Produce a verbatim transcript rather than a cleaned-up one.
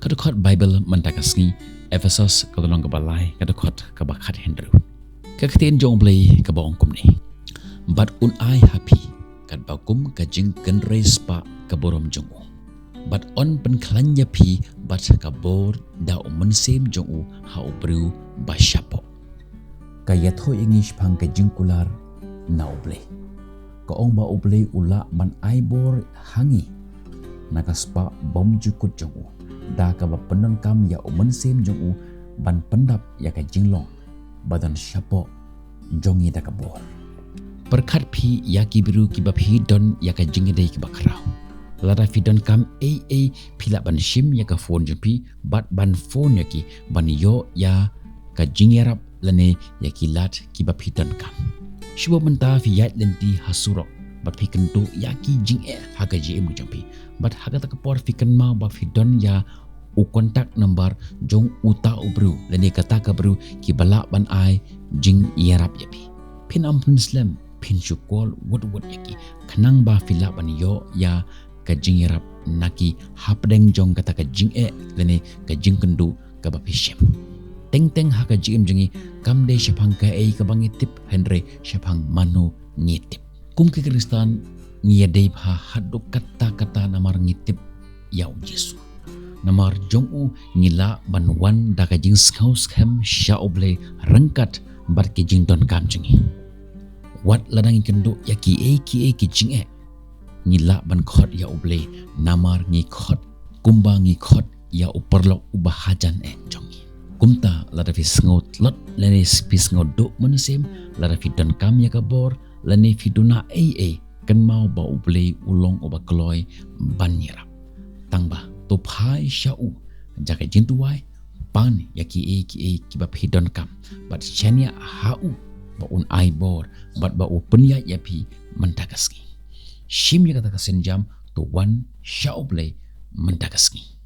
Dkhot Baibl mynta ka sngi, Ephesos ka lynnong kaba lai, ka dkhot kaba khathynriew. Ka ktien jong U Blei kaba ong kumne: Bad un ai ha phi katba kum ka jingkynrei spah ka burom jong u, bad yn pynkhlaiñ ïa phi bad ka bor da u mynsiem jong u ha u briew ba shapoh. Ka ïathuh ïa ngi shaphang ka jingkular na U Blei. Ka ong ba U Blei u lah ban ai bor ha ngi na ka spah bymjukut jong u, da kaba pyndonkam ïa u mynsiem jong u ban pyndap ïa ka jinglong ba don shapoh jong ngi da ka bor. Pyrkhat phi ïa ki briew kiba phi don ïa ka jingïadei kaba khraw. Lada phi donkam ei ei, phi lah ban shim ïa ka phone jong phi bad ban phone ïa ki ban ïoh ïa ka jingïarap lane ïa ki lad kiba phi donkam. Shuwa mynta phi ïaid lynti ha surok bad phi kynduh ïa ki jingeh ha ka jingim jong phi, bad ha kata ka por phi kynmaw ba phi don ïa u contact number jong uta u briew lane kata ka briew kiba lah ban ai jingïarap ïa phi. Phin ym pynslem, phin shu call wut wut ïa ki, khnang ba phi lah ban ïoh ïa ka jingïarap na ki hapdeng jong kata ka jingeh lane ka jingkynduh kaba phi shim. Teng teng ha ka jingim jong ngi, kam dei shaphang kaei kaba ngi tip, hynrei shaphang mano ngi tip. Kum ki Khristan, ngi ïadei bha haduh katta katta namar ngi tip ïa U Jisu. Namar jong u ngi lah ban wan da ka jingsngewskhem sha U Blei ryngkat bad ki jingdonkam jong ngi. Wat lada ngi kynduh ïa kiei kiei ki jingeh, ngi lah ban khot ïa U Blei namar ngi khot kumba ngi khot ïa u paralok uba hajan eh jong ngi. Kumta lada phi sngew tlot lane phi sngew duh mynsiem, lada phi donkam ïa ka bor lane phi duna ei ei, kynmaw ba U Blei u long uba kloi ban ïarap. Tangba to phai sha u da ka jingduwai, pan ïa kiei kiei kiba phi donkam, bad shaniah ha u ba un ai bor bad ba u pynïaid ïa phi mynta ka sngi. Shim ïa kata ka sienjam, to wan sha U Blei mynta ka sngi.